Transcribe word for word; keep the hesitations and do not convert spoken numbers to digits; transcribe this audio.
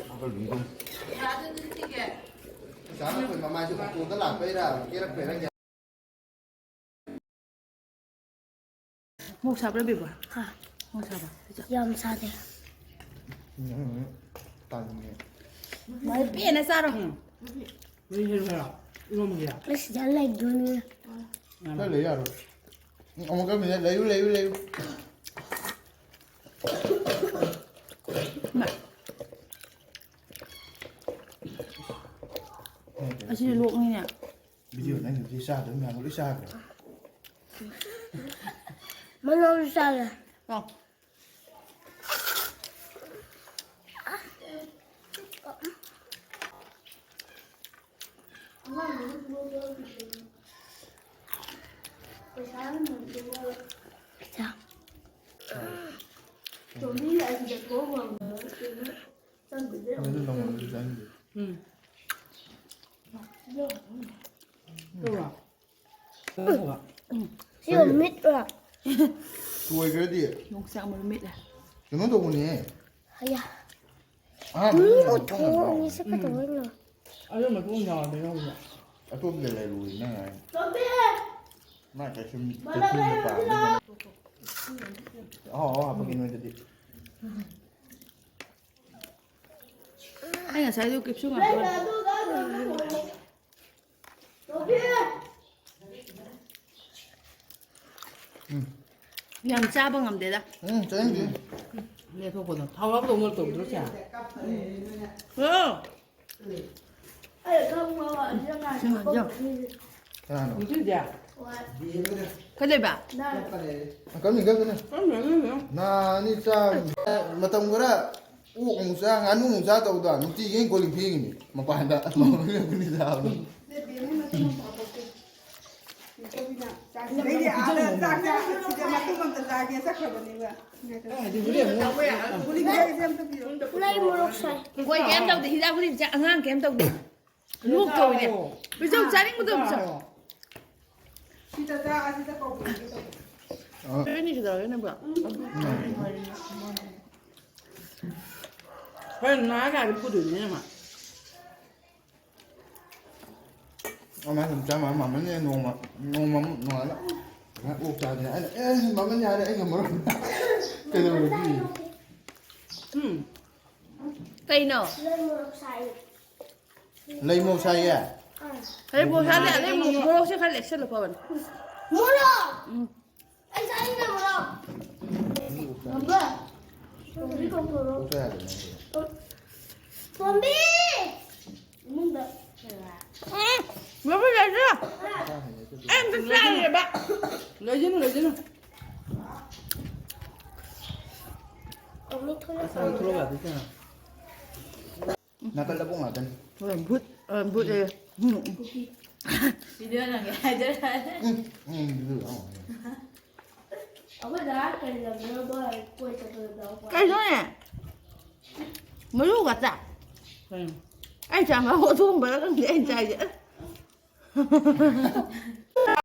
ꯃꯥꯒ ꯂꯨꯝꯒꯨꯝ꯫ ꯆꯥꯅ ꯑꯩꯈꯣꯏ ꯃꯃꯥꯏꯁꯦ ꯑꯣꯇꯣꯗ ꯂꯥꯛꯄꯩꯔꯥ, ꯀꯦꯔꯛꯄꯩꯔꯥ ꯒ꯭ꯌꯥꯟ ꯃꯣꯔꯣꯛ ꯁꯥꯕ꯭ꯔꯥ, ꯕꯦꯕꯣ? ꯍꯥ? ꯃꯣꯔꯣꯛ ꯁꯥꯕ꯭ꯔꯥ? ꯌꯥꯝ ꯁꯥꯗꯦ꯫ ꯎꯝ, ꯇꯥꯅꯤꯡꯉꯦ꯫ ꯃꯥꯏ ꯄꯦꯟꯅ ꯆꯥꯔꯣ꯫ ꯎꯝ꯫ ꯅꯣꯏ ꯍꯦꯜꯂꯨ ꯍꯦꯜꯂꯣ꯫ ꯏꯔꯣꯝꯕꯒꯤ꯫ ꯑꯁ, ꯁꯤꯗ ꯂꯩꯗꯣꯏꯅꯤ꯫ ꯈꯔ ꯂꯩ ꯌꯥꯔꯣꯏ꯫ ꯎꯝ, ꯑꯃꯨꯛꯀ ꯃꯤꯅꯠ ꯂꯩꯌꯨ, ꯂꯩꯌꯨ, ꯂꯩꯌꯨ꯫ ꯏꯃꯥ꯫ ꯑꯁꯤꯁꯨ ꯂꯣꯛꯅꯤꯅꯦ꯫ ꯚꯤꯗꯤꯑꯣ ꯅꯪꯒꯤꯗꯤ ꯆꯥꯗꯕ ꯃꯌꯥꯝꯗꯣ ꯂꯣꯏ ꯆꯥꯈ꯭ꯔꯦ꯫ ꯃꯅꯥꯎꯁꯨ ꯆꯥꯔꯦ꯫ ꯑꯣ꯫ ꯄꯩꯁꯥ꯫ ꯑꯗꯨ ꯅꯪꯉꯣꯟꯗ ꯆꯪꯗꯦ꯫ ꯎꯝ꯫ ꯇꯧꯔꯣ? ꯁꯤ ꯃꯤꯠꯂꯣ? ꯂꯣꯏꯈ꯭ꯔꯗꯤ꯫ ꯌꯣꯡꯆꯥꯛ ꯃꯔꯨ ꯃꯤꯠꯂꯦ꯫ ꯀꯩꯅꯣ ꯇꯧꯕꯅꯦ꯫ ꯑꯌꯥ꯫ ꯑꯍꯥꯟꯕ ꯃꯤ ꯅꯪ ꯎꯊꯣꯛꯑꯅꯤ ꯁꯤ ꯀꯩꯗꯧꯕꯩꯅꯣ? ꯑꯗꯨ ꯃꯇꯨꯡ ꯌꯥꯎꯔꯗꯤ ꯅꯪꯁꯨ꯫ ꯑꯇꯣꯞꯄꯗ ꯂꯩꯔꯨꯏ ꯅꯪ ꯍꯥꯏ꯫ ꯃꯥ ꯀꯩꯁꯨꯝ, ꯀꯩꯁꯨꯝꯗ ꯄꯥꯝꯃꯤ꯫ ꯑꯍꯥꯎ ꯑꯍꯥꯎ ꯍꯥꯞꯄꯛꯀꯦ ꯅꯣꯏꯗꯗꯤ꯫ ꯑꯩ ꯉꯁꯥꯏꯗꯣ ꯀꯦꯞꯁꯨꯜ ꯉꯥꯛꯇ ꯑꯣꯏꯔꯦ꯫ ꯎꯝ꯫ ꯌꯥꯝ ꯆꯥꯕ ꯉꯝꯗꯦꯗ꯫ ꯎꯝ, ꯆꯥꯅꯤꯡꯗꯦ꯫ ꯂꯦꯊꯣꯛꯄꯗꯣ꯫ ꯊꯥꯎ ꯌꯥꯎꯗꯧ ꯃꯣꯏ ꯇꯧꯗ꯭ꯔꯣ ꯁꯦ? ꯍꯜꯂꯣ꯫ ꯀꯅꯥꯅꯣ? ꯅꯨꯡꯁꯤꯠꯁꯦ꯫ ꯀꯩꯗꯧꯕ? ꯀꯔꯝ ꯌꯦꯡꯗꯕꯅꯣ? ꯀꯔꯝ ꯌꯦꯡꯗꯕꯅꯣ? ꯅꯥꯅꯤ ꯆꯥ-, ꯃꯇꯝ ꯈꯔ ꯑꯣꯛ ꯑꯃꯨꯛ ꯆꯥ, ꯉꯥꯅꯨ ꯑꯃꯨꯛ ꯆꯥ ꯇꯧꯗ ꯅꯨꯡꯇꯤꯒꯤ ꯑꯩꯅ ꯀꯣꯜ ꯂꯤꯛ ꯐꯦꯡꯉꯤꯅꯤ ꯃꯄꯥꯟꯗ꯫ ꯃꯃꯥꯡ ꯂꯩꯔꯛꯄꯅꯤ ꯆꯥꯕꯗꯣ꯫ ꯁꯤꯗꯩꯗꯤ ꯑꯥꯗ ꯆꯥꯛ ꯆꯥ-, ꯁꯤꯗ ꯃꯇꯨꯝ ꯑꯝꯇ ꯆꯥꯒꯦ ꯆꯠꯈ꯭ꯔꯕꯅꯦꯕ꯫ ꯒꯨꯂꯤ ꯆꯥꯒꯦꯁꯦ ꯑꯝꯇ ꯄꯤꯔꯛꯑꯣ꯫ ꯂꯩ ꯃꯣꯔꯣꯛ ꯁꯥꯏ꯫ ꯍꯣꯏ, ꯀꯩꯝ ꯇꯧꯗꯦ꯫ ꯍꯤꯗꯥꯛ ꯒꯨꯂꯤ ꯄꯤꯖ-, ꯑꯉꯥꯡ ꯀꯩꯝ ꯇꯧꯗꯦ꯫ ꯂꯣꯛ ꯇꯧꯔꯤꯅꯦ꯫ ꯄꯤꯖꯧ, ꯆꯥꯅꯤꯡꯕꯗꯣ ꯄꯤꯖꯧ꯫ ꯁꯤꯗ ꯆꯥ-, ꯑꯁꯤꯗ ꯀꯧꯕꯤꯔꯒꯦ ꯇꯧꯕ꯫ ꯑ꯫ ꯅꯣꯏ ꯑꯅꯤ ꯀꯩꯗꯧꯔꯒꯦ ꯅꯪꯕꯣ? ꯎꯝ꯫ ꯍꯣꯔꯦꯟ ꯉꯥ ꯀꯥꯏꯗ ꯄꯨꯗꯣꯏꯅꯣ ꯏꯅꯝꯃ? ꯑꯃ ꯁꯨꯝ ꯆꯥꯝꯃ ꯃꯥꯝꯃꯅꯦ ꯅꯣꯡꯃ ꯅꯣꯡꯃ ꯅꯣꯡꯉꯥꯜꯂ ꯑꯣꯛ ꯆꯥꯗꯅ ꯑꯩꯅ ꯑꯦ ꯃꯥꯝꯃꯅꯤ ꯌꯥꯔꯦ ꯑꯩ ꯉꯝꯃꯔꯣꯏ꯫ ꯀꯩꯗꯧꯔꯒꯦ? ꯎꯝ꯫ ꯀꯩꯅꯣ? ꯂꯩ ꯃꯣꯔꯣꯛ ꯁꯥꯏ꯫ ꯂꯩ ꯃꯣꯔꯣꯛ ꯁꯥꯏꯌꯦ? ꯑꯥ꯫ ꯂꯩ ꯃꯣꯔꯣꯛ ꯁꯥꯏ, ꯂꯩ ꯃꯣꯔꯣꯛꯁꯦ ꯈꯔ ꯂꯦꯛꯁꯜꯂꯨ ꯐꯕꯅꯤ꯫ ꯃꯣꯔꯣꯛ! ꯎꯝ꯫ ꯑꯩ ꯆꯥꯅꯤꯡꯗꯦ ꯃꯣꯔꯣꯛ꯫ ꯃꯝꯃ, ꯇꯣꯝꯕꯤ ꯀꯧꯊꯣꯔꯛꯑꯣ꯫ ꯑꯣꯛ ꯆꯥ ꯌꯥꯗꯦ ꯅꯪꯁꯦ꯫ ꯇꯣꯝꯕꯤ! ꯏꯃꯨꯡꯗ꯫ ꯎꯝ, ꯃꯃꯤꯠ ꯂꯩꯁꯤꯜꯂꯨ꯫ ꯑꯩ ꯑꯝꯇ ꯆꯥꯒꯦꯕ꯫ ꯂꯩꯁꯤꯜꯂꯨ, ꯂꯩꯁꯤꯜꯂꯨ꯫ ꯇꯣꯝꯕꯤ ꯊꯣꯛꯂꯛꯑꯣ꯫ ꯅꯥꯀꯜꯗ ꯄꯣꯛ ꯉꯥꯛꯇꯅꯤ꯫ ꯍꯣꯏ, ꯚꯨꯠ, ꯑ, ꯚꯨꯠ ꯑꯌꯦ꯫ ꯎꯝ, ꯎꯝ꯫ ꯚꯤꯗꯤꯑꯣ ꯅꯝꯒꯦ ꯍꯥꯏꯗꯣꯏꯔꯥ? ꯎꯝ, ꯎꯝ, ꯚꯤꯗꯤꯑꯣ ꯅꯝꯒꯦ꯫ ꯑꯩꯈꯣꯏ ꯗꯥ ꯀꯩ ꯂꯝꯗꯅꯣ ꯀꯣꯏ ꯆꯠꯄꯗꯣ ꯌꯥꯎꯕ꯫ ꯀꯩꯅꯣꯅꯦ? ꯃꯔꯨꯒ ꯆꯥ꯫ ꯀꯩꯅꯣ? ꯑꯩ ꯆꯥꯕ ꯑꯊꯣꯡꯕꯔ ꯈꯪꯗꯦ ꯑꯩꯅ ꯆꯥꯏꯁꯦ꯫